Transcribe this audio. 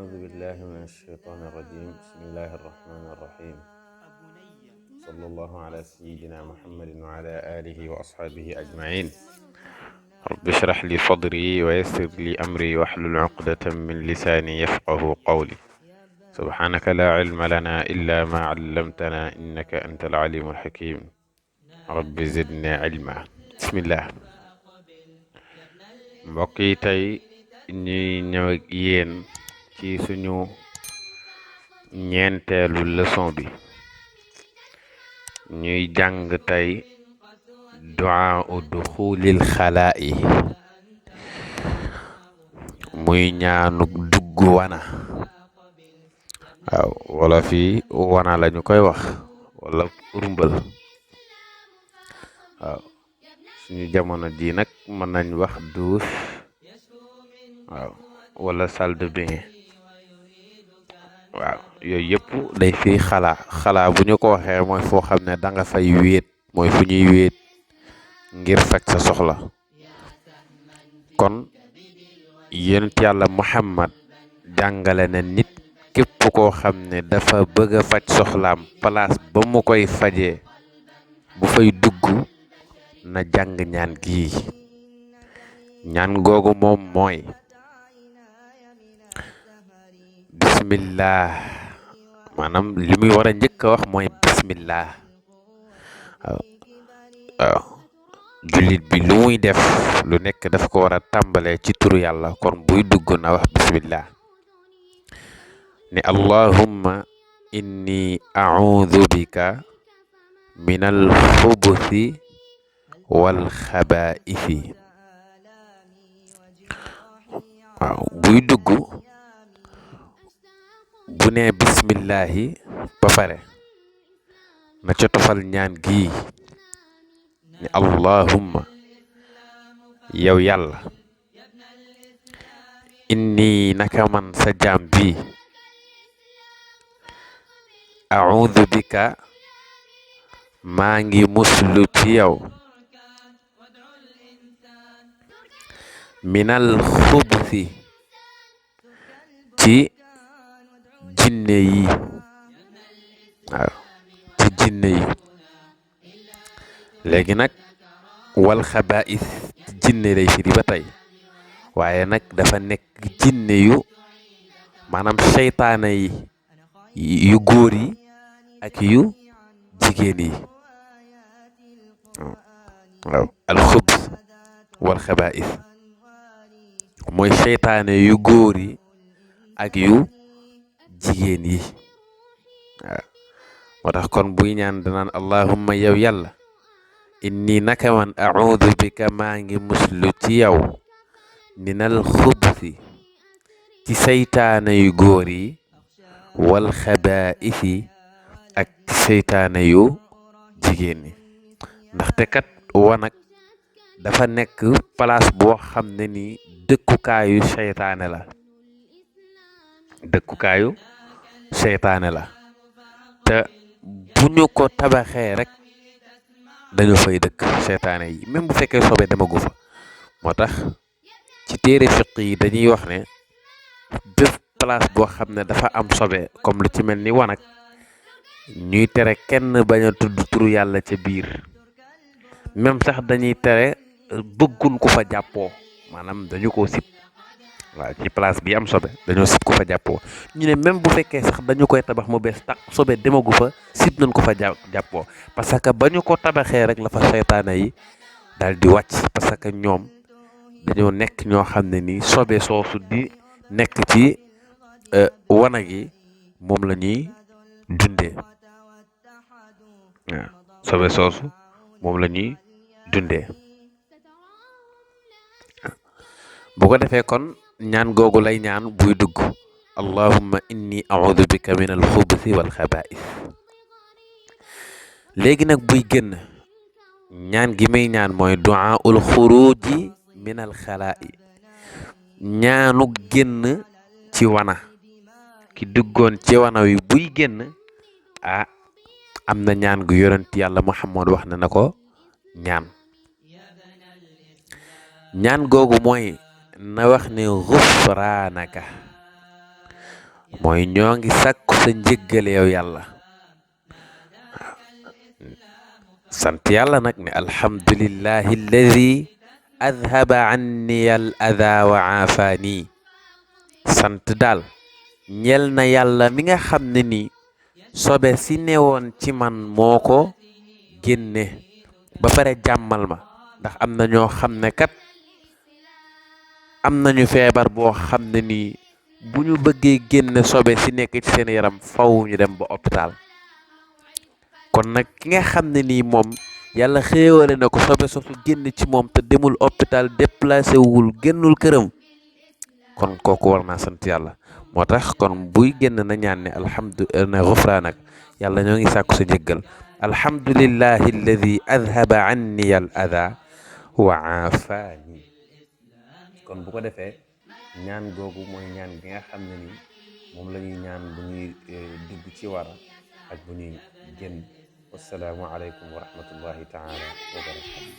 أعوذ بالله من الشيطان الرجيم بسم الله الرحمن الرحيم صلى الله على سيدنا محمد وعلى آله وأصحابه أجمعين رب اشرح لي صدري ويسر لي أمري واحلل عقدة من لساني يفقه قولي سبحانك لا علم لنا إلا ما علمتنا إنك أنت العليم الحكيم رب زدنا علما بسم الله mbokk yi tey ñuy ñëw ak yéen ci suñu ñeenteelu leçon bi ñuy jàng tey du'a duxulil xalaa'i muy ñaanu dugg wana waaw wala fi wana lañu koy wax wala urmbal waaw suñu jamono ji nag mën nañ wax douche waaw wala salle de bain waaw yooyu yëpp day fi xalaa bu ñu ko waxee mooy foo xam ne da nga fay wéet mooy fu ñuy wéet ngir faj sa soxla kon yonent yàlla Muhammad jàngale na nit képp koo xam ne dafa bëgg a faj soxlaam place ba mu koy fajee bu fay dugg na jàng ñaan gii ñaan googu moom mooy bismillah maanaam li muy war a njëkk a wax mooy bismillah waaw jullit bi lu muy def lu nekk daf ko war a tàmbalee ci turu yàlla kon buy dugg na wax bismillah ne allahumma inni a'udhu bika min al xubuthi wal xabaa'ithi waaw buy dugg bu ne bismillahi ba pare na ca tofal ñaan gii ne allahumma yow yàlla inni naka man sa jaam bi a'udhu bika maa ngi muslu ci yow minal xubusi ci jinne yi waaw ci jinne yi léegi nag wal xabaa'is ci jinne lay firi ba tey waaye nag dafa nekk jinne yu maanaam seytaane yi yu góor yi ak yu jigéen yi waaw al xubs wal xabaa'is mooy seytaane yu góor yi ak yu jigéen yi waaw moo tax kon buy ñaan danaan allahumma yow yàlla inni naka man a'udhu bika maa ngi muslu ci yow minal xubsi ci seytaane yu góor yi wal xabaa'isi ak ci seytaane yu jigéen yi ndaxte kat wanag dafa nekk place boo xam ne ni dëkkukaayu seytaane la te bu ñu ko tabaxee rek dañu fay dëkk seytaane yi même bu fekkee sobe demagu fa moo tax ci téere fiq yi dañuy wax ne bépp place boo xam ne dafa am sobe comme lu ci mel ni wanag ñuy tere kenn bañ a tudd turu yàlla ca biir même sax dañuy tere bëggun ku fa jàppoo maanaam dañu ko sib waaw ci place bi am sobe dañoo sib ku fa jàppoo ñu ne même bu fekkee sax dañu koy tabax mu bees tax sobe demagu fa sib nañ ko fa jàppoo parce que ba ñu ko tabaxee rek la fa seytaane yi daal di wàcc parce que ñoom dañoo nekk ñoo xam ne ni sobe soosu di nekk ci wanag yi moom la ñuy dundee waaw sobe soosu moom la ñuy dundee bu ko defee kon ñaan googu lay ñaan buy dugg allahumma inni a'udhu bika min al xubuthi wal xabaa'is léegi nag buy génn ñaan gi may ñaan mooy du'a ul xuruji min al xalaa'i ñaanu génn ci wana ki duggoon ci wana wi buy génn am na ñaan gu yonent yàlla Muhammad wax na ko ñaan googu mooy na wax ne xufraanaka mooy ñoo ngi sàkku sa njëggal yow yàlla. sant yàlla nag ne alhamdulillahi alladi adhaba anni al adha wa aafaani. sant daal ñel na yàlla mi nga xam ne ni sobe si newoon ci man moo ko génne ba pare jàmmal ma. ndax am na ñoo xam ne kat am nañu feebar boo xam ne nii bu ñu bëggee génne sobe si nekk ci seen yaram faw ñu dem ba hôpital. kon nag ki nga xam ne nii moom yàlla xéewale na ko sobe sosu génn ci moom te demul hôpital déplacé wul génnul këram, kon kooku war naa sant yàlla. moo tax kon buy génn na ñaan ne na gufraanak yàlla ñoo ngi sàkku sa njëggal. alhamdulillahi alladi adhaba anni al adha wa aafaani. kon bu ko defee ñaan googu mooy ñaan gi nga xam ne ni moom la ñuy ñaan bu ñuy dugg ci war ak bu ñuy génn. wassalaamu aleykum wa rahmatullahi taala wa barakatuh.